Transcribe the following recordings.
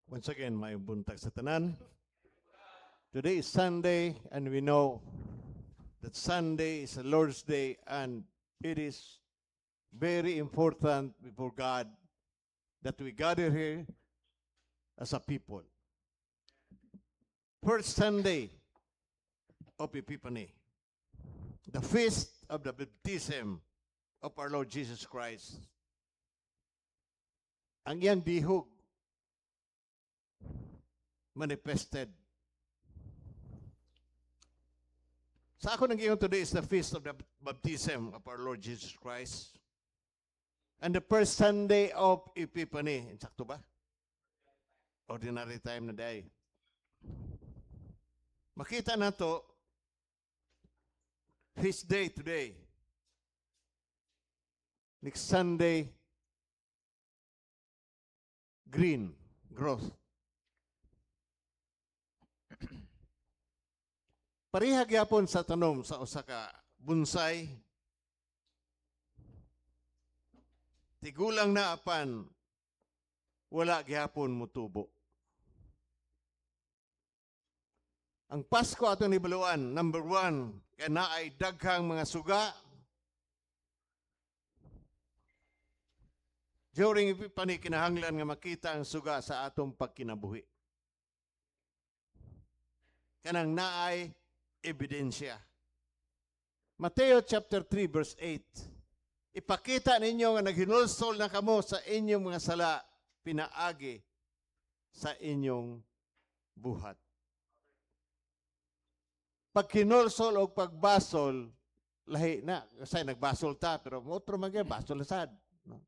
Once again, maayong buntag sa tanan. Today is Sunday, and we know that Sunday is the Lord's Day, and it is very important before God that we gather here as a people. First Sunday of Epiphany, the feast of the baptism of our Lord Jesus Christ. Ang iyang dihog manifested. Sa ako nang today is the feast of the baptism of our Lord Jesus Christ. And the first Sunday of Epiphany. Insakto ba? Ordinary time na day. Makita na to, feast day today. Next Sunday, green growth. Pareha gyapon sa tanom sa usa ka bonsai. Tigulang na apan wala gyapon mutubo. Ang Pasko atong nibaluan, number one, kay naay daghang mga suga. During Epiphany, kinahanglan nga makita ang suga sa atong pagkinabuhi. Kanang naay ebidensya. Mateo chapter 3 verse 8. Ipakita ninyo nga naghinulsol na kamo sa inyong mga sala pinaagi sa inyong buhat. Paghinulsol o pagbasol, lahi na. Kasi nagbasol ta, pero otro man gyud, basol na sad. No?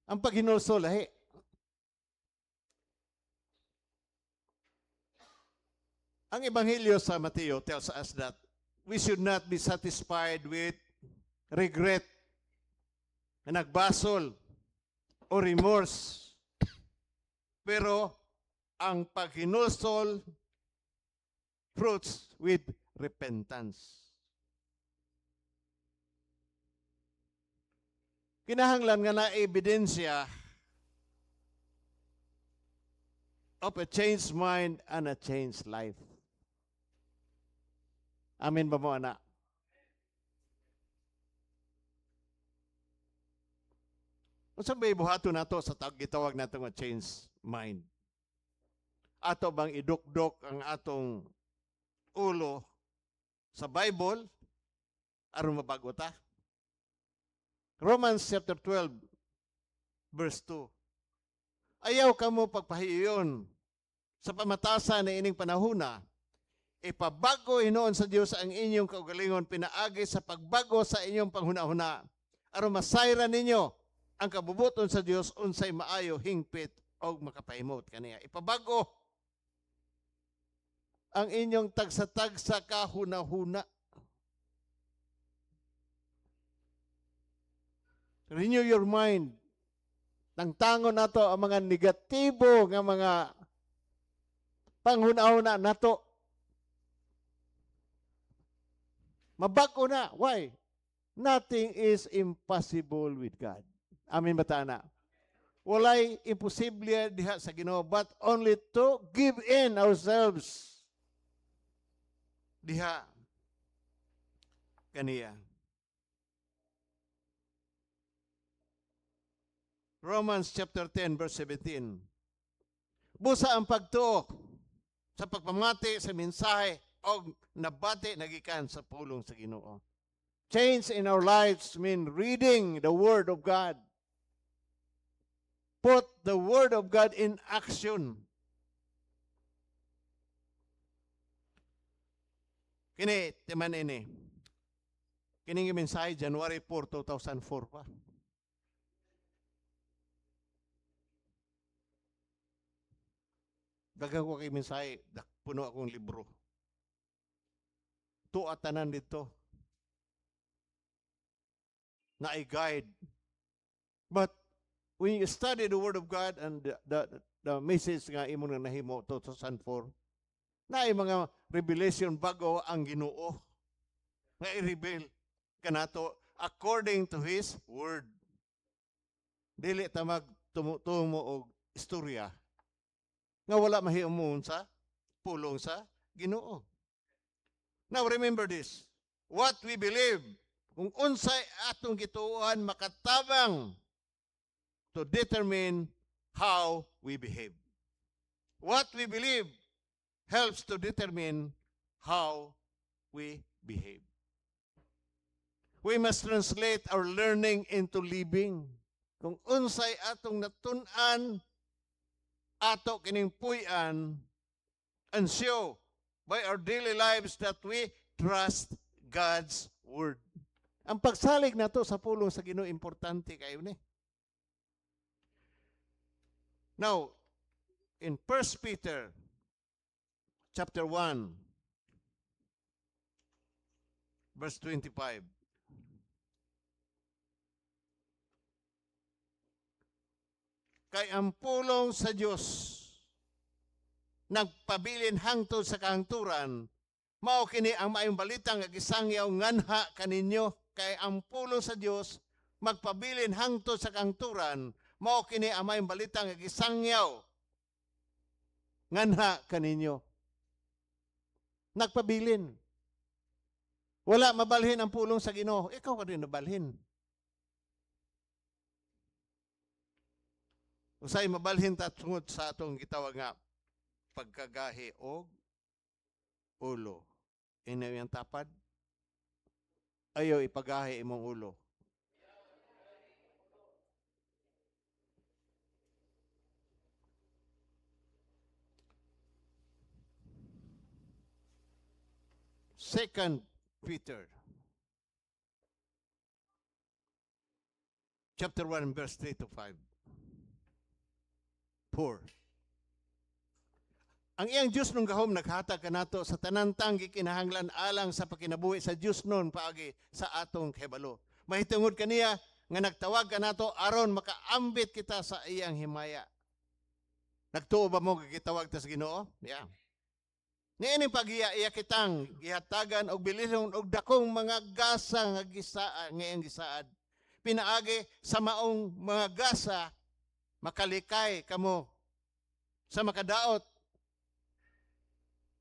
Ang paghinulsol, lahi. Ang Ebanghelyo sa Mateo tells us that we should not be satisfied with regret na nagbasol o remorse. Pero ang paghinulsol fruits with repentance. Kinahanglan nga na ebidensya of a changed mind and a changed life. Amen ba mo, anak? Unsa ba ibuhaton nato sa gitawag nato nga change mind? Ato bang idukdok ang atong ulo sa Bible aron mabago ta? Romans chapter 12 verse 2. Ayaw kamo pagpahiyon sa pamatasan na ining panahuna, ipabago hinuon sa Dios ang inyong kaugalingon pinaagi sa pagbago sa inyong panghuna-huna aron masayran ninyo ang kabubuton sa Dios unsay maayo, hingpit og makapahimot kaniya. Ipabago ang inyong tagsa-tagsa kahuna-huna. Renew your mind. Tangtangon nato ang mga negatibo nga mga panghuna-huna nato. Mabago na. Why? Nothing is impossible with God. Amen ba ta na? Walay imposible diha sa Ginoo, but only to give in ourselves diha kaniya. Romans chapter 10 verse 17. Busa ang pagtuo sa pagpamati sa mensahe og nabati nagikan sa pulong sa Ginoo. Change in our lives mean reading the Word of God. Put the Word of God in action. Kini, timan ini. Kining mensahe January 4, 2004 pa. Daghang ko kay mensahe, puno akong libro. Tuwa tanan dito. Na i-guide. But when you study the Word of God and the message nga imo nga nahimo 2004, na mga revelation bago ang Ginoo nga i-reveal kanato according to His Word. Dili ta mag Tumo-tumo og istorya nga wala mahiumon sa pulong sa Ginoo. Now remember this. What we believe, kung unsay atong gituohan, makatabang to determine how we behave. What we believe helps to determine how we behave. We must translate our learning into living. Kung unsay atong natun-an, ato kining puy-an and show by our daily lives that we trust God's word. Ang pagsalig nato sa pulong sa Ginoo, importante kayo ni. Now, in 1 Peter chapter 1 verse 25. Kay ang pulong sa Dios nagpabilin hangtod sa kahangturan, mao kini ang maayong balita nga gisangyaw nganha kaninyo. Kay ang pulong sa Dios magpabilin hangtod sa kahangturan, mao kini ang maayong balita nga gisangyaw nganha kaninyo. Nagpabilin. Wala mabalhin ang pulong sa Ginoo, ikaw ka din nabalhin. Usay mabalhin ta tungod sa atong gitawag nga pagkagahi og ulo. Ina yung tapad. Ayaw ipagahi imong ulo. 2 Peter chapter 1 verse 3 to 5. 4. Ang iyang Diyos nung gahom naghatag kanato sa tanan tang gikinahanglan alang sa pakinabuhi sa Diyos nun paagi sa atong kahibalo. Mahitungod kaniya nga nagtawag kanato aron makaambit kita sa iyang himaya. Nagtuo ba mo gitawag ta sa Ginoo? Yeah. Niining paghiya iya kitang gihatagan og bilihon og dakong mga gasa nga gisaa nga iyang gisaad. Pinaagi sa maong mga gasa makalikay kamo sa makadaot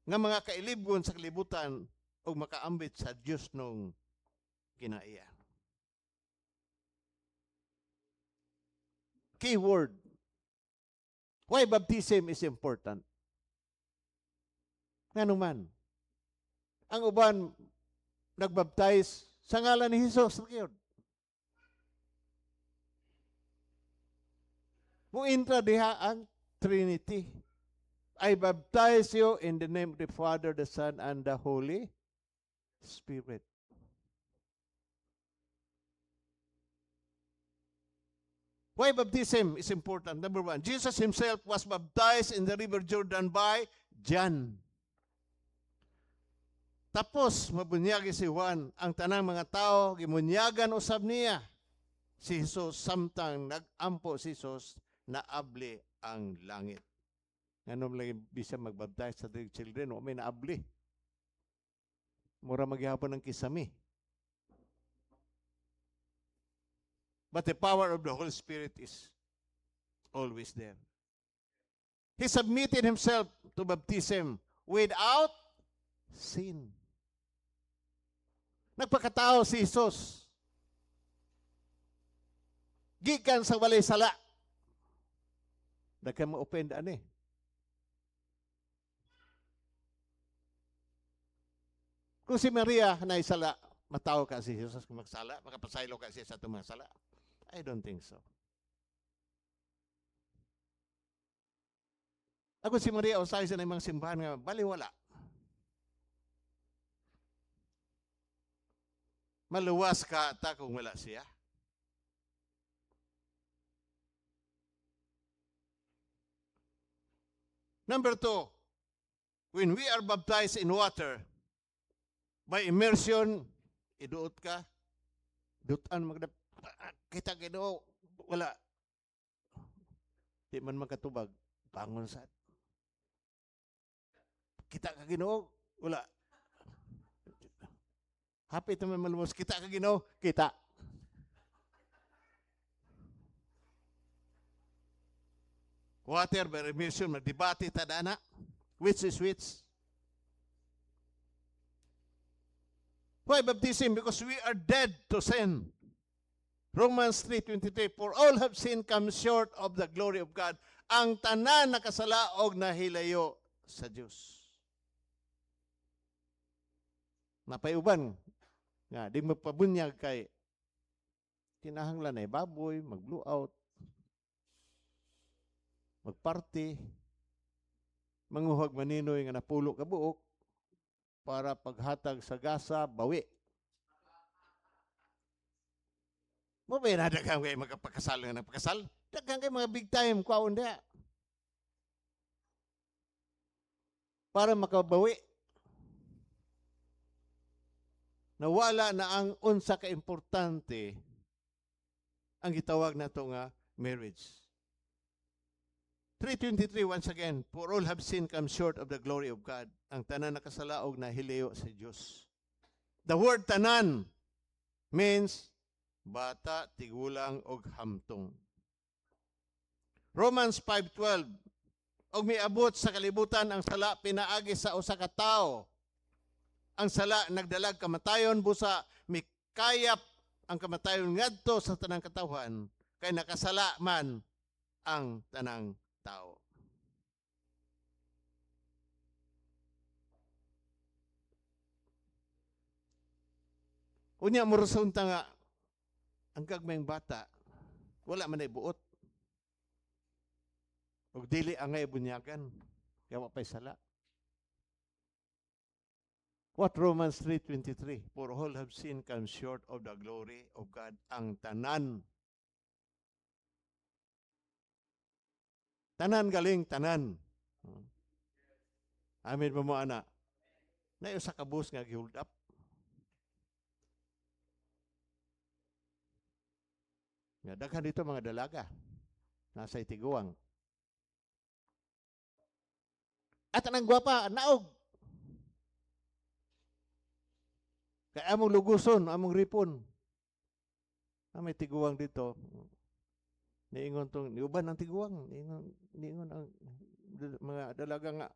nga mga kailibgon sa kalibutan ug makaambit sa Dios nung kinaiya. Keyword. Why baptism is important? Ngano man? Ang uban nagbaptize sa ngalan ni Jesus gyud. Muintra diha ang Trinity. I baptize you in the name of the Father, the Son, and the Holy Spirit. Why baptism is important? Number one, Jesus himself was baptized in the River Jordan by John. Tapos, mabunyagi si Juan, ang tanang mga tao, gimunyagan usab niya si Jesus samtang nag-ampo si Jesus, naabli ang langit. Nganong lagi bisa magbaptize sa the children, wa may naabli. Mura maghihapon ng kisami. But the power of the Holy Spirit is always there. He submitted himself to baptism without sin. Nagpakatao si Jesus. Gikan sa walay sala. Daghan ma-offend ani. Kung si Maria naisala, matawo ka si Jesus kung magsala, makapasaylo ka siya sa itong mga sala. I don't think so. Ako si Maria, usahay sa mga simbahan nga, baliwala. Maluwas ka ata kung wala siya. Number two, when we are baptized in water, by immersion, iduot ka, dutan magda, kita Ginoo, wala. Di man makatubag, bangon sa. Kita ka Ginoo, wala. Happy naman maluwas, kita ka Ginoo, kita. Water by immersion, magdebate ta dana. Which is which? Why baptism? Because we are dead to sin. Romans 3:23, "For all have sinned, come short of the glory of God." Ang tanan nakasala og nahilayo sa Dios. Napayuban nga di magpabunyag kay kinahanglan ay baboy, mag-blow out, magparty, manguhag maninoy nga napulo ka buok para paghatag sa gasa, bawi. Mo ba na daghang kay magpakasal nga nagpakasal? Daghang kay mga big time kwaon diha. Para makabawi. Nawala na ang unsa ka importante ang gitawag nato nga marriage. 3:23 once again, "For all have sinned, come short of the glory of God." Ang tanan nakasala og nahilayo sa Dios. The word "tanan" means bata, tigulang og hamtong. Romans 5:12, "Og miabot sa kalibutan ang sala pinaagi sa usa ka tawo. Ang sala nagdalag kamatayon, busa mikayap ang kamatayon ngadto sa tanang katawhan kay nakasala man ang tanang tao." Unya mo resulta nga ang gagmayng bata wala man ay buot. Ug dili angay bunyagan kay wa pay sala. What Romans 3:23, "For all have sinned, come short of the glory of God." Ang tanan. Tanan galing, tanan. Amin ba mo ana? Na usa ka bus nga gi-hold up. Nga daghan dito mga dalaga. Nasa itiguang. At anang gwapa, naog. Kay among luguson, among ripon. Ah, may tiguang dito. Niingon tong niuban ang tiguang, niingon ang mga dalaga nga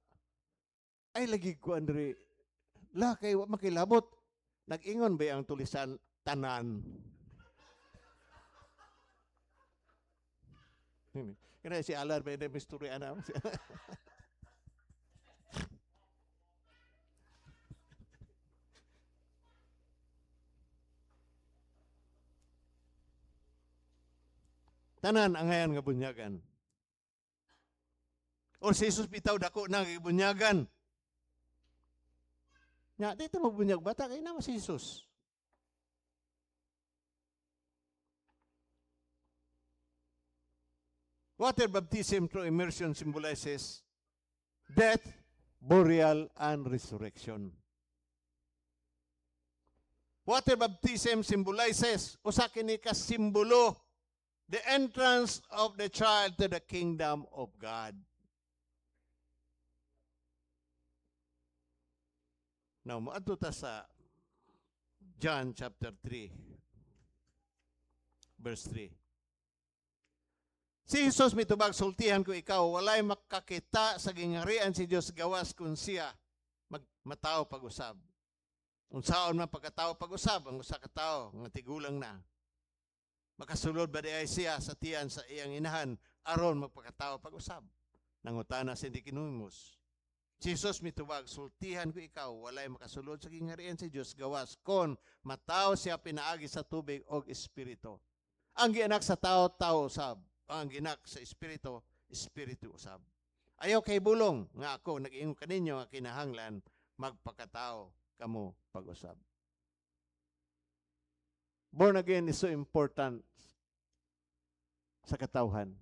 ay lagi ko Andre la kay wa makilabot. Nag-ingon ba ang tulisan tanan? Kaya si Alan may mystery ana. Tanan angayan nga bunyagan. O si Jesus bitaw dako na bunyagan. Nya dito mabunyag bata kay naman si Jesus. Water baptism through immersion symbolizes death, burial, and resurrection. Water baptism symbolizes, usa kini ka simbolo, the entrance of the child to the kingdom of God. Now, moadto ta sa John chapter 3, verse 3. Si Jesus mitubag, "Sultihan ko ikaw, walay makakita sa gingharian si Dios gawas kung siya magmatawo pag-usab." Unsaon man pagkatao pag-usab ang usa ka tawo nga tigulang na? Makasulod ba diay siya sa tiyan sa iyang inahan aron magpakatao pag-usab? Nangutana si Nicodemus. Si Jesus mitubag, "Sultihan ko ikaw, walay makasulod sa gingharian si Dios gawas kon matawo siya pinaagi sa tubig og espiritu. Ang gianak sa tao, tao usab. Ang gianak sa espiritu, espiritu usab. Ayaw kay bulong nga ako nag-ingon kaninyo nga kinahanglan magpakatao kamo pag-usab." Born again is so important sa katawhan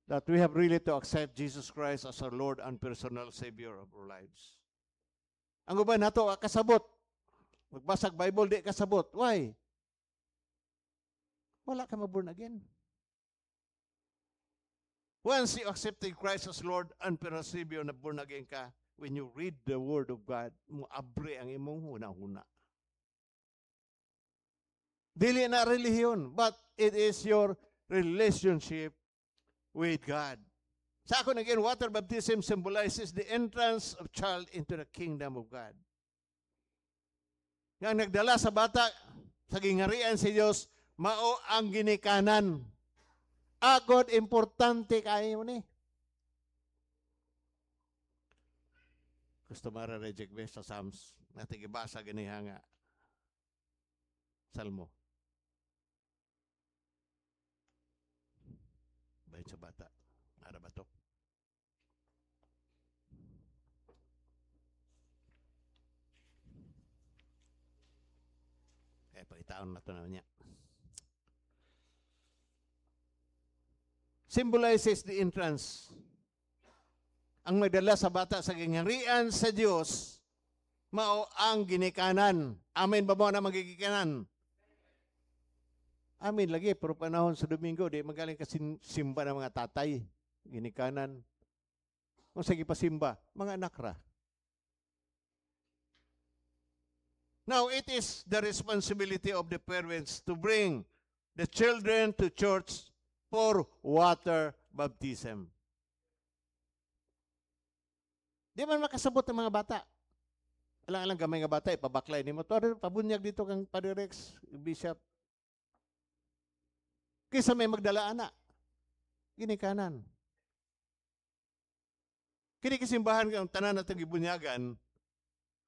that we have really to accept Jesus Christ as our Lord and personal Savior of our lives. Ang uban nato kasabot. Magbasag Bible, di kasabot. Why? Wala ka ma-born again. Once you accepted Christ as Lord and personal Savior, na born again ka, when you read the Word of God, mo abre ang imong huna-huna. Dili na relihiyon, but it is your relationship with God. Sa ako naging water baptism symbolizes the entrance of child into the kingdom of God. Nga ang nagdala sa bata sa gingarian sa Dios mao ang ginikanan. Agod importante kayo ni. Gusto mara reject me sa Psalms. Natin gibasa ganiha nga Salmo. Bahin sa bata. Ara ba to? Eh, pagitaon na to naman niya. Symbolizes the entrance. Ang magdala sa bata sa gingharian sa Dios mao ang ginikanan. Amen ba mo na magigikanan? Amin lagi, pero panahon sa Domingo, di magaling ka simba ng mga tatay, ginikanan. Kung sige pa simba, mga anak ra. Now, it is the responsibility of the parents to bring the children to church for water baptism. Di man makasabot ng mga bata. Alang-alang gamay nga bata, ipabaklay ni mo. Pabunyag dito kang Padre Rex, Bishop. Kaysa may magdala ana. Ginikanan. Kini kisimbahan kang tanan natong gibunyagan,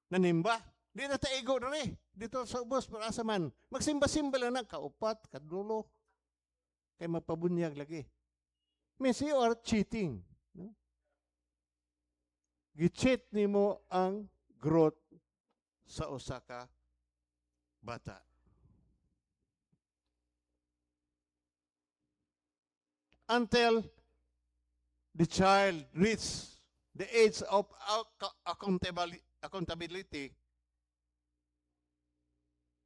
nanimba. Di na taigo diri. Dito sa ubos, pero asa man. Magsimba-simba lang na, kaupat, kadulo. Kay mapabunyag lagi. Means you are cheating. No? Gi-cheat nimo ang growth sa usa ka bata. Until the child reach the age of accountability,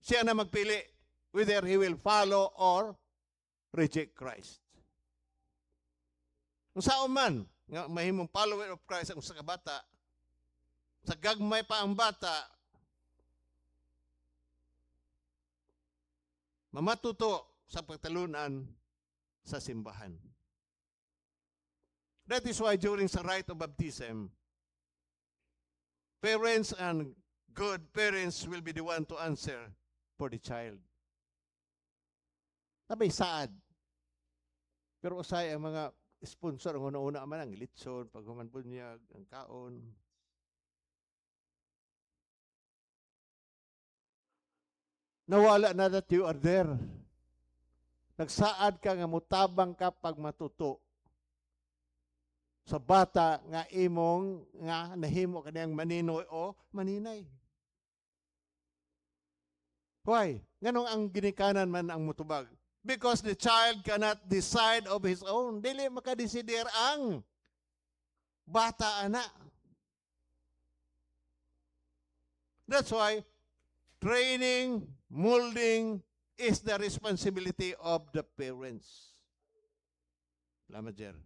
siya na magpili whether he will follow or reject Christ. Kung saan man, nga mahimong follower of Christ ang usa ka bata, sa gagmay pa ang bata, mamatuto sa pagtalunan sa simbahan. That is why during sa rite of baptism, parents and good parents will be the one to answer for the child. Nabay saad. Pero usay ang mga sponsor, ang una-una man ang litson, paghuman bunyag, ang kaon. Nawala na that you are there. Nagsaad ka nga mutabang ka pag matuto sa bata nga imong nga nahimo kaniyang maninoy o maninay. Why? Nganong ang ginikanan man ang mutubag? Because the child cannot decide of his own. Dili makadesider ang bata ana. That's why training, molding is the responsibility of the parents. Salamat, Jer.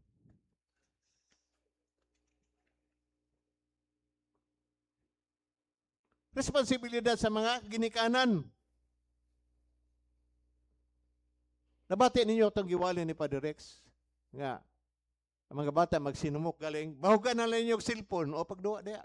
Responsibilidad sa mga ginikanan. Nabati ninyo itong giwali ni Padre Rex nga ang mga bata magsinumok galing, bahugan na lang ninyo og cellphone o pagduwa diya.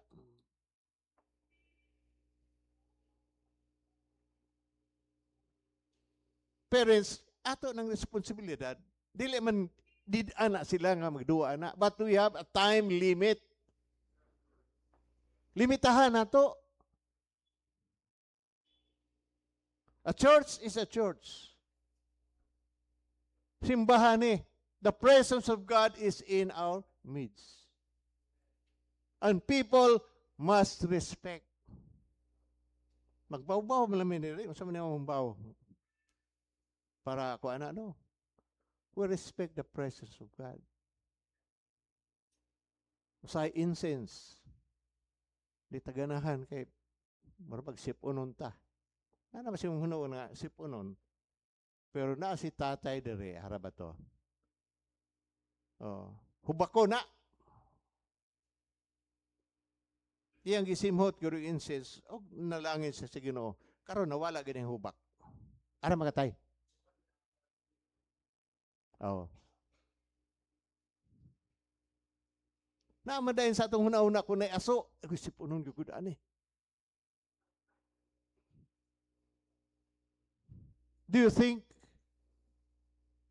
Parents, ato ng responsibilidad, dili man did ana sila nga magduwa ana, but we have a time limit. Limitahan nato. A church is a church. Simbahan ni. The presence of God is in our midst. And people must respect. Magbaw-baw man lang nila. Unsa man ang baw? Para ako ana no. We respect the presence of God. Usay incense. Di taganahan kay murag sip-unon ta. Ana ba siyang hunoon nga sip-unon? Pero naa si tatay dire, hara ba to? Oh, hubako na. Iyang gisimhot guro incense og nalangin sa Ginoo. Karon nawala gini hubak. Ara makatay. Oh. Naamadayin sa atong huna-huna kung nay aso, ay sipunon gyud ani. Do you think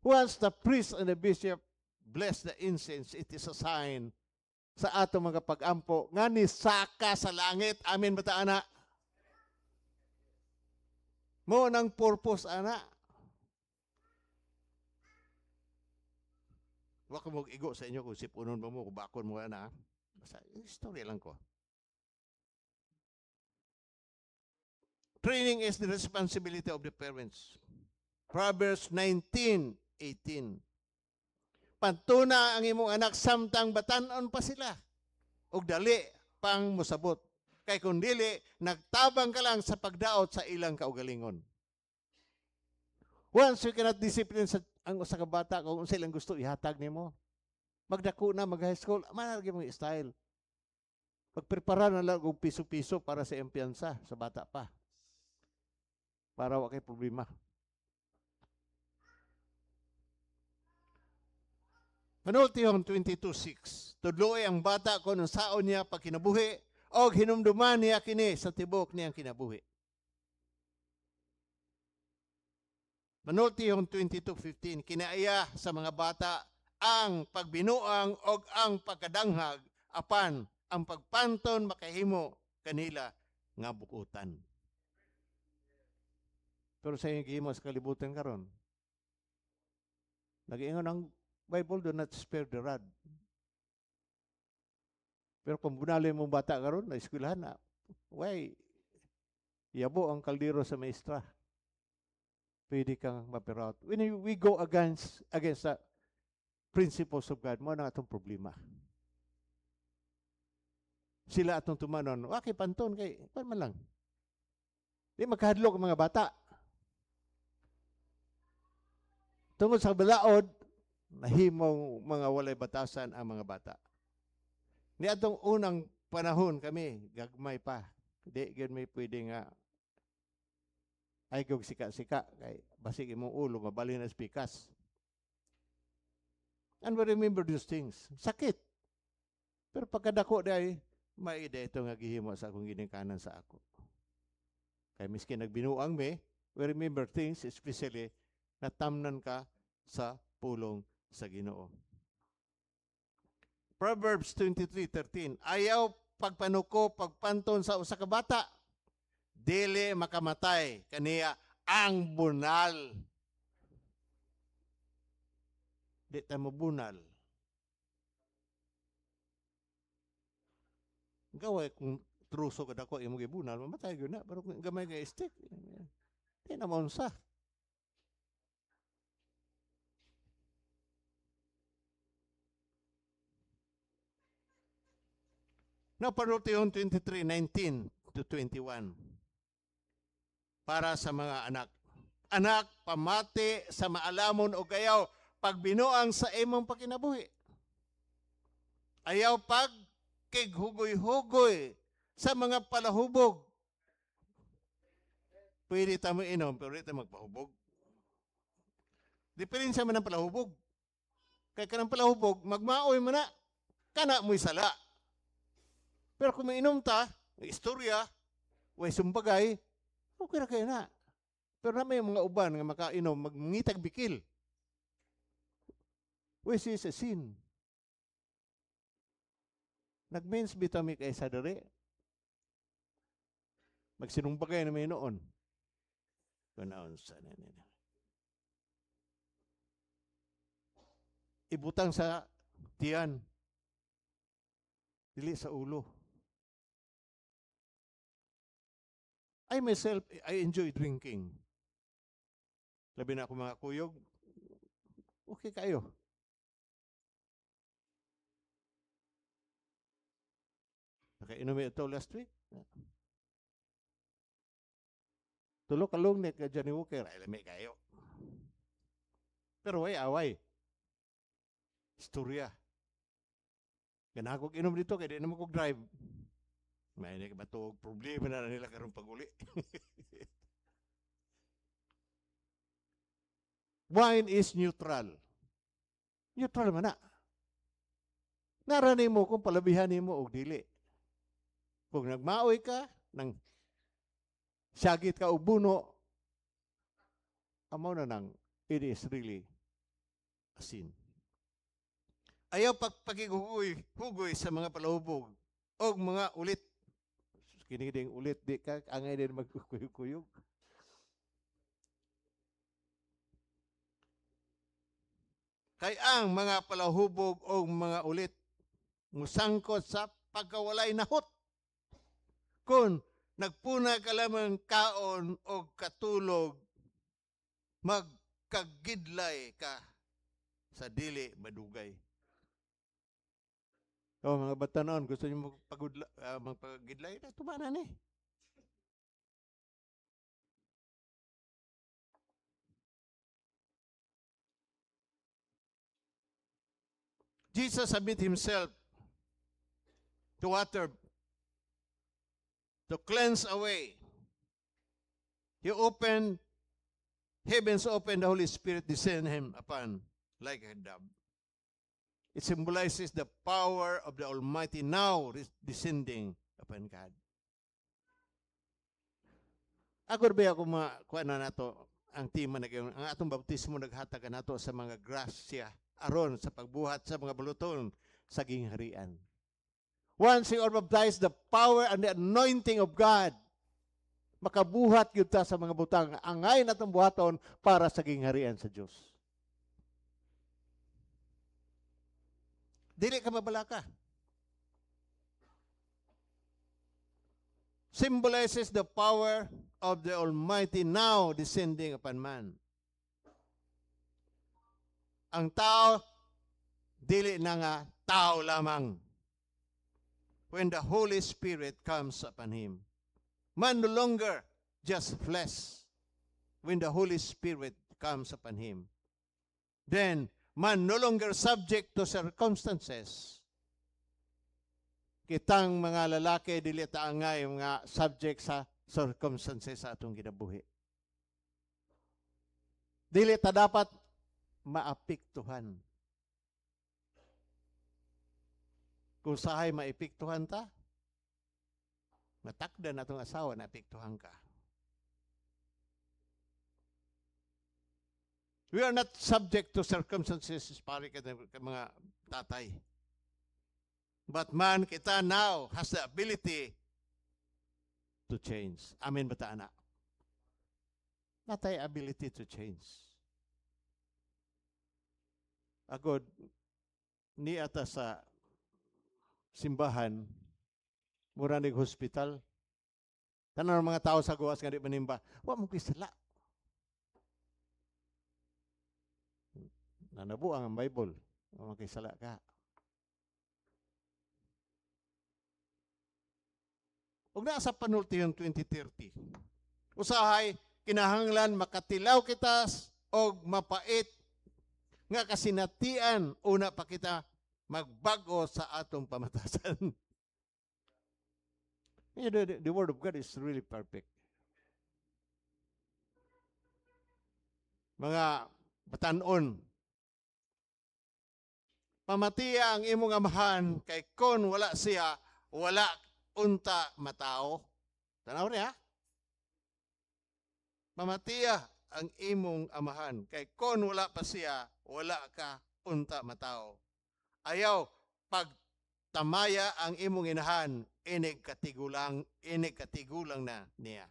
once the priest and the bishop bless the incense, it is a sign sa atong mga pag-ampo nga ni saka sa langit? Amen ba ta ana? Mo nang purpose ana. Wa ko mo igo sa inyo kung sipunon ba mo, kung bakon mo ana. Basta istorya lang ko. Training is the responsibility of the parents. Proverbs 19:18. Pantuna ang imong anak samtang batan-on pa sila ug dali pang mosabot. Kay kung dili, nagtabang ka lang sa pagdaot sa ilang kaugalingon. Once you cannot discipline sa ang usa ka bata kung unsa ilang gusto ihatag nimo. Magdako na, mag high school, manargi mo style. Pagprepara na lang og piso-piso para sa impiyansa sa bata pa. Para wa kay problema. Panultihon 22:6. Tudloy ang bata kung unsaon niya pagkinabuhi og hinumduman niya kini sa tibok niyang kinabuhi. Panultihon 22:15. Kinaaya sa mga bata ang pagbinuang og ang pagkadanghag, apan ang pagpanton makahimo kanila nga bukutan. Pero sa inyong gihimo sa kalibutan karon, nag-ingon ang Bible, "Do not spare the rod." Pero kung bunali mong bata karon na eskwelahan na, way yabo ang kaldero sa maestra. Pwede kang mapiraut. When we go against the principles of God, mo na atong problema. Sila atong tumanon, wa kay panton kay kuan man lang. Di magkahadlok ang mga bata. Tungod sa balaod, nahimong mga walay batasan ang mga bata. Ni atong unang panahon kami, gagmay pa. Di gyud may pwede nga ay kog sika-sika kay basig imong ulo mabalhin as pikas. And we remember these things. Sakit. Pero pagkadako day, maida ito nga gihimo sa akong ginikanan sa ako. Kay miski nagbinuang me, we remember things, especially natamnan ka sa pulong sa Ginoo. Proverbs 23:13. Ayaw pagpanuko, pagpanton sa usa ka bata. Dili makamatay kaniya ang bunal. Di ta mo bunal. Gaway kung truso ka dako imong gibunal, mamatay gyud na. Pero kung gamay kay stick, di na maunsa. Now, Panultihon 23:19 to 21. Para sa mga anak. Anak, pamati sa maalamon o gayaw, pagbinuang sa imong pagkinabuhi. Ayaw pag kighugoy-hugoy sa mga palahubog. Pwede ta mo inom, pero di ta magpahubog. Diferensya man ang palahubog. Kay kanang palahubog, magmaoy man na, kana mo'y sala. Pero kung mainom ta, may istorya, way sumbagay, okay ra kayo na. Pero na may mga uban nga makainom, magngitag bikil. Which is a sin. Nag-mens bitami kay sa dere. Magsinumbagay na may noon. Kunaon sa nene. Ibutang sa tiyan. Dili sa ulo. I myself, I enjoy drinking. Labi na ako mga kuyog. Okay kayo. Nakainom ito last week. Tulo ka long neck ka Johnny Walker. Ay, lami kayo. Pero ay, away. Istorya. Ganahan kog inom dito, kaya di naman kog drive. May hindi ka ba ito, problema na nila karong pag-uli. Wine is neutral. Neutral man na. Nara nimo kung palabihan nimo og dili. Kung nagmaoy ka, nang syagit ka og buno, amo na nang it is really a sin. Ayaw pagpakighugoy hugoy sa mga palahubog og mga ulit. Kini ding ulit, di ka angay din magkuyog-kuyog. Kay ang mga palahubog o mga ulit musangkot sa pagkawalay nahot. Kung nagpuna ka lamang kaon o katulog, magkagidlay ka sa dili madugay. O mga batanon, gusto niyo magpagidlay, na tumana ni. Jesus submit himself to water to cleanse away. He opened, heavens opened, the Holy Spirit descend him upon like a dove. It symbolizes the power of the Almighty now descending upon God. Ako ba ako mga kuha na nato ang tema na gayon, ang atong bautismo naghatag nato sa mga grasya aron sa pagbuhat sa mga buluton sa gingharian. Once you are baptized, the power and the anointing of God, makabuhat gyud ta sa mga butang angay natong buhaton para sa gingharian sa Dios. Dili ka mabalaka. Symbolizes the power of the Almighty now descending upon man. Ang tao, dili na nga tao lamang. When the Holy Spirit comes upon him, man no longer just flesh. When the Holy Spirit comes upon him, then man no longer subject to circumstances. Kitang mga lalaki, dili ta angay mga subject sa circumstances sa atong kinabuhi. Dili ta dapat maapektuhan. Kung sahay maepektuhan ta, matakda na atong asawa na apektuhan ka. We are not subject to circumstances, pare ka mga tatay. But man, kita now has the ability to change. Amen ba ta, anak? Natay ability to change. Agod, ni ata sa simbahan, mura nig hospital. Tanan ang mga tao sa gawas nga di manimba, wa mo kisala. Nanabuang ang Bible, wa mo kisala ka. Ug naa sa panultihon 2030. Usahay kinahanglan makatilaw kita og mapait nga kasinatian una pa kita magbag-o sa atong pamatasan. The word of God is really perfect. Mga batanon, pamatiya ang imong amahan kay kon wala siya, wala unta matao. Tanaw niya. Pamatiya ang imong amahan kay kon wala pa siya, wala ka unta matao. Ayaw pagtamaya ang imong inahan, inig katigulang na niya.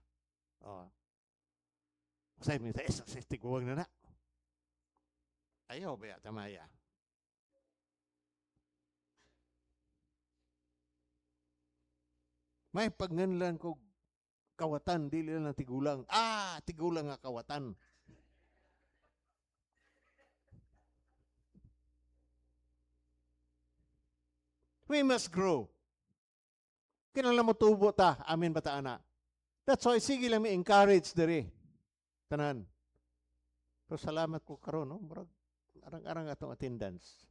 Oh. Say mi sa isa sa tigulang na na. Ayaw ba tamaya? May pagnganlan ko kawatan, dili lang tigulang. Ah, tigulang nga kawatan. We must grow. Kinahanglan mo tubo ta. Amen ba ta, ana? That's why sige lang mi encourage diri. Tanan. Pero salamat ko karon, no? Murag arang-arang atong attendance.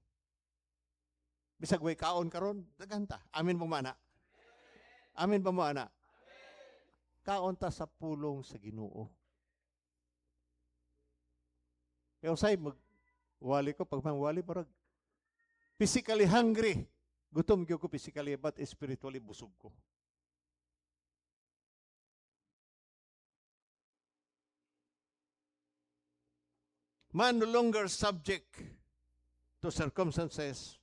Bisag way kaon karon, daghan ta. Amen ba mo, ana? Amen ba mo, ana? Kaon ta sa pulong sa Ginoo. Kaya usay mag wali ko pag mangwali parang physically hungry. Gutom gyud ko physically, but spiritually busog ko. Man no longer subject to circumstances.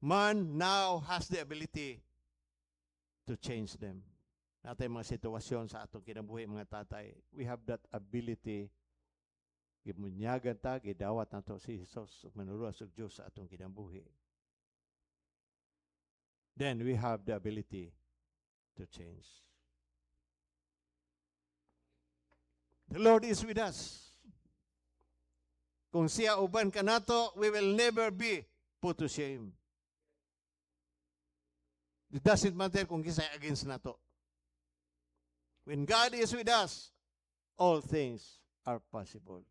Man now has the ability to change them. Naa tay mga sitwasyon sa atong kinabuhi, mga tatay. We have that ability. Gimunyagan ta, gidawat nato si Jesus, manuruas og Diyos sa atong kinabuhi. Then we have the ability to change. The Lord is with us. Kung siya uban kanato, we will never be put to shame. It doesn't matter kung kinsay against nato. When God is with us, all things are possible.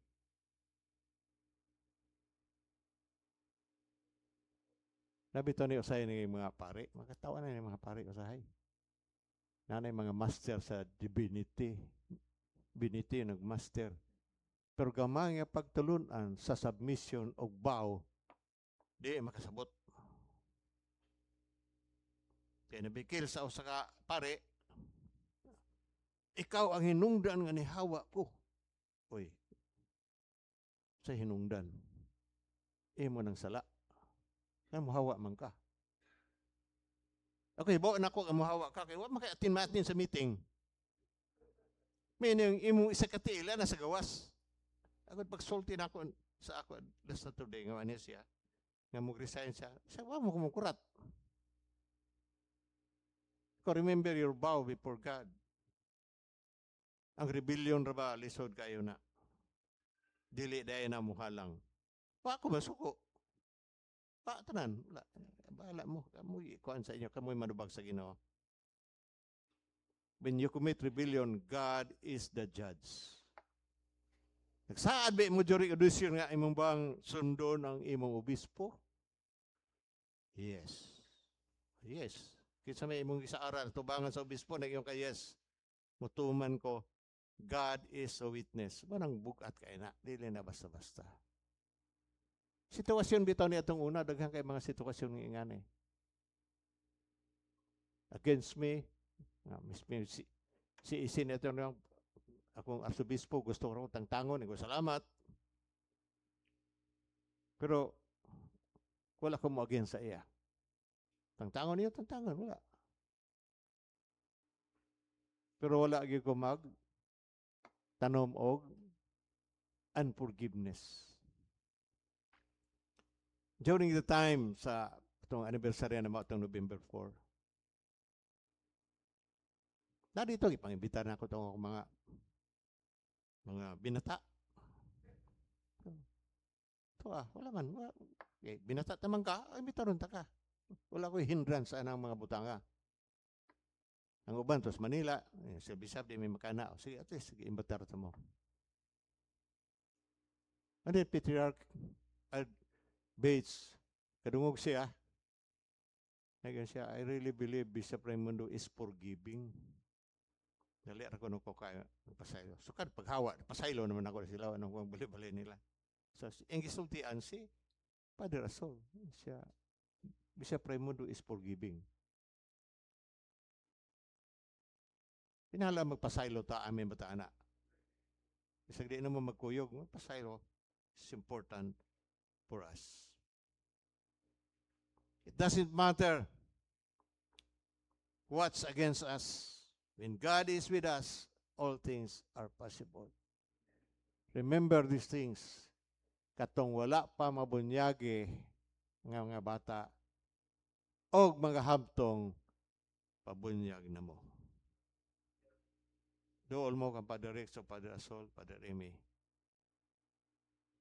Nabito ni usahay ni mga pare, makatawa na ni mga pare usahay. Nanay mga master sa divinity. Divinity nagmaster. Pero gamay nga pagtulunan sa submission og vow, di makasabot. Kaya nabikil sa usa ka pare, "Ikaw ang hinungdan nga nihawa ko." Uy, sa hinungdan, imo nang sala. Nga muhawa man ka. Okay, bawa na ko nga muhawa ka, kay wa man kay atin-matin sa meeting. Meaning, imong isa ka tiila na sa gawas. Ako pagsulti na ako sa ako last Saturday nga ano siya, nga mo-resign siya. Siya, wa mo kumukurat. Ko remember your vow before God. Ang rebellion ra ba, lisod kayo na. Dili dahil na muhalang. Wa ako masuko. Pa tanan, wala. Bahala mo, kamoy kuan sa inyo, kamoy manubag sa Ginoo. When you commit rebellion, God is the judge. Nagsaad ba mo during audition nga imong bang sundon ang imong obispo? Yes. Yes. Kinsa may imong gisaaran tubangan sa obispo nag kay yes. Mutuman ko, God is a witness. Manang bugat kay na, dili na basta-basta. Sitwasyon bitaw ni atong una, daghan kay mga sitwasyon nga ingani. Against me, nga mis si isin ito nga akong arsobispo gusto ko tangtangon, ko salamat. Pero wala ko mo against sa iya. Tangtangon niyo, tangtangon, wala. Pero wala gyud ko mag tanom og unforgiveness. During the time sa itong anniversary na mo itong November 4, na dito, ipang-imbitar na ako itong mga binata. Ito ah, wala man. Wala. Okay, binata taman ka, imbitaron ta ka. Wala ko hindrance sa anang mga butanga. Ang uban tos Manila, eh, sa Bisab di may makana. Sige, at least sige, imbitar ta mo. And then Patriarch Bates, kadungog siya. Nagyan siya, "I really believe Bishop Raymundo is forgiving." Dali ra ko no ko kaya pasaylo. So kan paghawa, pasaylo naman ako sila anong kung bali-bali nila. So ang gisultian si Padre Rasol, siya, "Bishop Raymundo is forgiving." Pinala magpasaylo ta amin bata ana. Bisag di na mo magkuyog, magpasaylo is important for us. It doesn't matter what's against us. When God is with us, all things are possible. Remember these things. Katong wala pa mabunyagi nga mga bata og mga hamtong pabunyag na mo. Dool mo kang Padre Rex o Padre Asol, Padre Remy.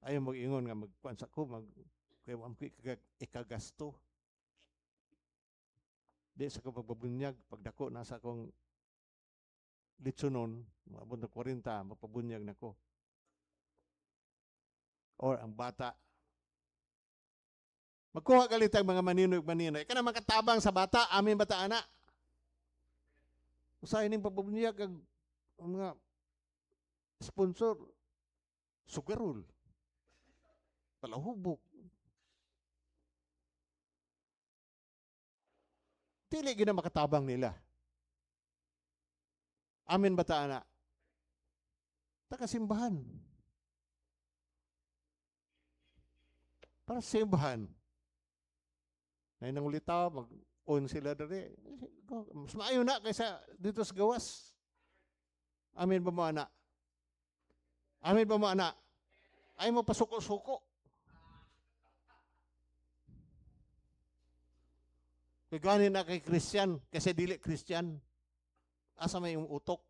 Ayaw mag-ingon nga magkuan sa ko, mag, kaya ko ikagasto. Di sa ko pagpabunyag, pagdako na sa akong litsunon, maabot na 40, mapabunyag na ko. Or ang bata. Magkuha galit ang mga maninog maninay. Kana makatabang sa bata, amin bata ana. Usahay ning pagpabunyag ang mga sponsor, sugarol, palahubog. Dili gina makatabang nila. Amin ba ta ana? Taga simbahan. Para sa simbahan. Nay nang ulitaw, mag-on sila diri. Mas maayo na kaysa dito sa gawas. Amin ba mo ana? Amin ba mo ana? Ay mo pasuko-suko. Kay gani na kay Christian, kasi dili Christian. Asa may yung utok?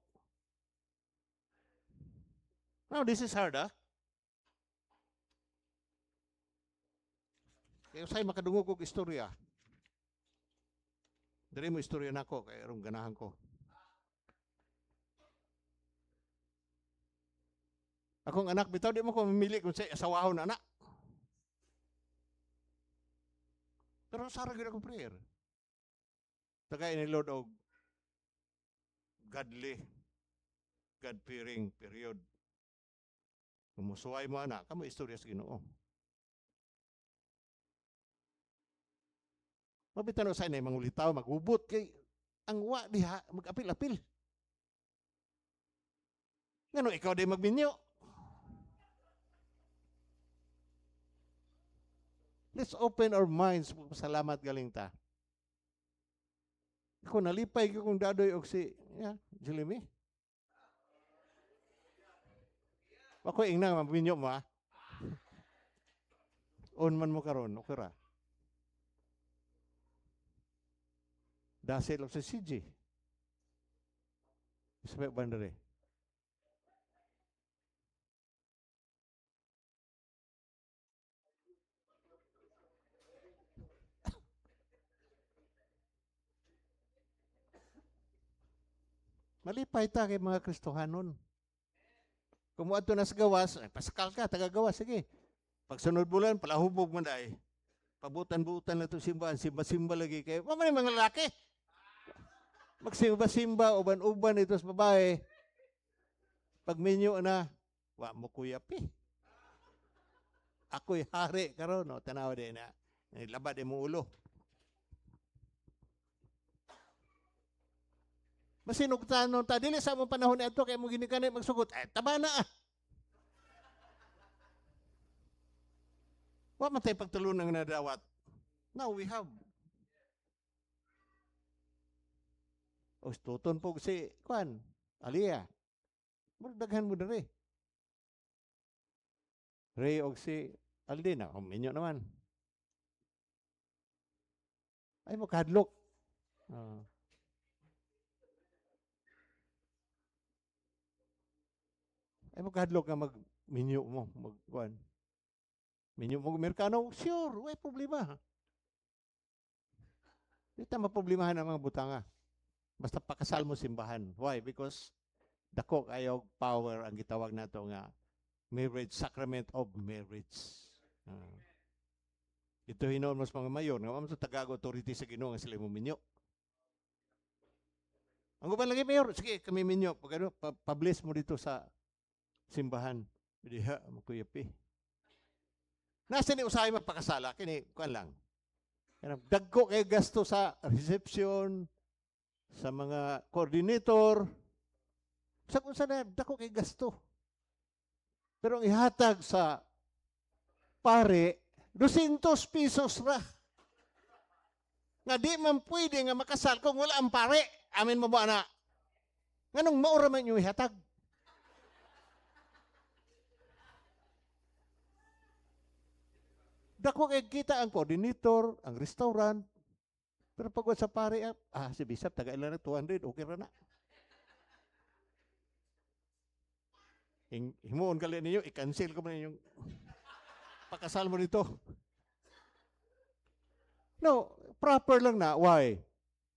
Now, this is hard, ah. Kaya usay makadungog og istorya. Diri mo istorya nako kay aron ganahan ko. Akong anak bitaw di mo ko mamili kung sa asawahon anak. Pero sara gyud akong prayer. Tagay ni Lord og godly, God-fearing period. Kung musuway mo anak, kamo istorya sa Ginoo. Mabitan sa inay mangulitaw, magubot kay ang wa diha mag-apil-apil. Ngano ikaw di magminyo? Let's open our minds. Salamat galing ta. Ako nalipay ko kung dadoy og si yeah, Jilimi. Ako ingna maminyo mo ah. On man mo karon, okay ra. Dasil og si CJ. Isa pa bandere. Malipay ta kay mga Kristohanon. Kung muadto na sa gawas, ay, pasakal ka, taga-gawas, sige. Pagsunod bulan, palahubog man dai. Pabutan-butan na itong simbahan, simba-simba lagi kayo. Wa man mga lalaki. Magsimba-simba, uban-uban ito sa babae. Pag minyo na, wa mo kuya pi. Ako'y hari karon, no? Tanaw din na. Labad mo ulo. Masinugtan nun ta, dili sa among panahon ito, kaya mo ginikan na magsugot. Ay, tama na ah. Wa man tayo pagtulunang nadawat. Now we have. O, tuton po si, Kwan, Aliyah. Murag daghan mo diri. Ray og si Aldina, o minyo naman. Ay mo kahadlok. Ay mo kahadlok nga mag-minyo mo, mag-kuan. Minyo mo Amerikano, sure, way problema. Di ta maproblemahan ang mga butanga. Basta pakasal mo simbahan. Why? Because dako kayo power ang gitawag nato nga marriage, sacrament of marriage. Ito hinoon mas mga mayor, nga sa tagago authority sa Ginoo nga sila mo minyo. Ang uban lagi mayor, sige kami minyo, pag ano, pa-bless mo dito sa simbahan. Diha mo kuya pi. Nasa ni usahay magpakasala kini kuan lang. Kanang dagko kay gasto sa reception, sa mga coordinator. Sa kung saan dako kay gasto. Pero ang ihatag sa pare, 200 pesos ra. Nga di man pwede nga makasal kung wala ang pare. Amin mo ba na? Nganong maura man yung ihatag? Dako kay kita ang coordinator, ang restaurant. Pero pag sa pare, si Bishop, taga ilan na 200, okay ra na. Himuon gali ninyo, i-cancel ko man inyong pakasal mo dito. No, proper lang na. Why?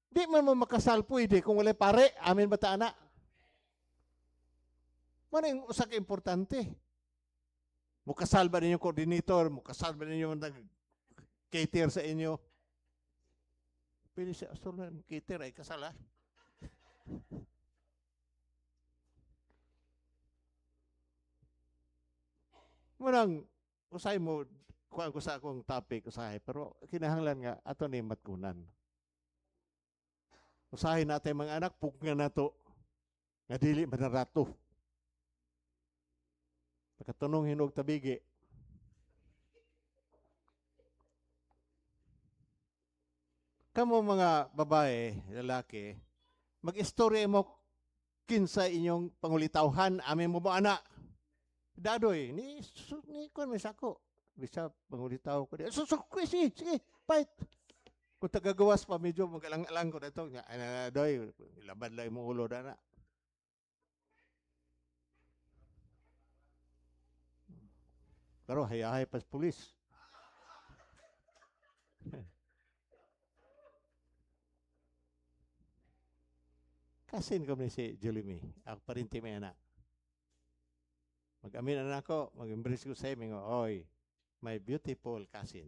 Di man mo makasal pwede kung wala pare. Amin ba ta, ana? Mano yung usa ka importante. Mukasal ba ninyo coordinator? Mukasal ba ninyo nag-cater sa inyo? Pwede siya, asol na, cater ay kasal ha? Manang, usay mo, kuhaan ko sa akong topic, usahay, pero kinahanglan nga, ato ni matkunan. Usahay natin mga anak, pugna nato nga dili manarato. Pagkatunong hinog tabigi. Kamo mga babae, lalaki, mag-istorya mo kinsa inyong pangulitawhan, amin mo ba ana? Dadoy, ni kon may sako. Bisa pangulitaw ko. So, sige, sige, fight. Kung tagagawas pa medyo magalang-alang ko dito. Nga, ay, doy, laban lang imong ulo dana. Pero hayahay pas pulis. Kasin ko ni si Julimi. Ako pa rin may anak. Mag-amin na ako, mag-embrace ko sa inyo, oy, my beautiful cousin.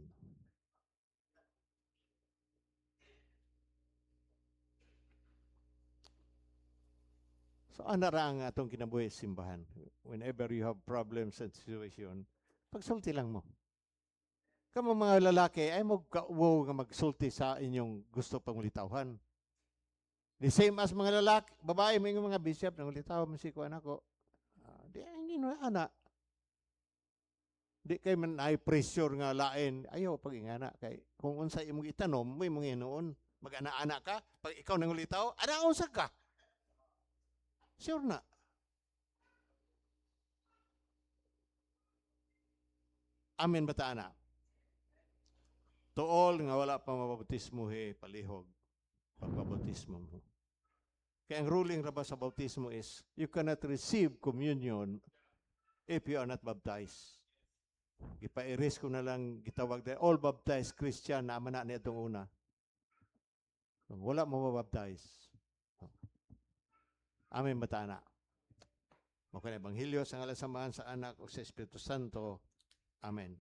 So, ana ra ang atong kinabuhi sa simbahan. Whenever you have problems and situation, pagsulti lang mo. Kamo mga lalaki, ay mo kauwaw nga magsulti sa inyong gusto pangulitawhan. The same as mga lalaki, babae, may mga bishop, nangulitaw mo si kuan ako. Di, hindi no, ana. Di kay man ay pressure nga lain. Ayaw pag ingana kay kung unsa imong itanom, mo imong hinuon. Mag-ana-ana ka, pag ikaw nangulitaw, ana unsa ka? Sure na. Amen ba ta ana? To all nga wala pa mabautismo he palihog pagpabautismo mo. Kaya ang ruling ra ba sa bautismo is you cannot receive communion if you are not baptized. Gipa-erase ko na lang gitawag dahil all baptized Christian na man na niadtong una. Kung wala mo mabaptize. Amen ba ta ana? Mao kay Ebanghelyo sa ngalan sa Amahan, sa Anak ug sa Espiritu Santo. Amen.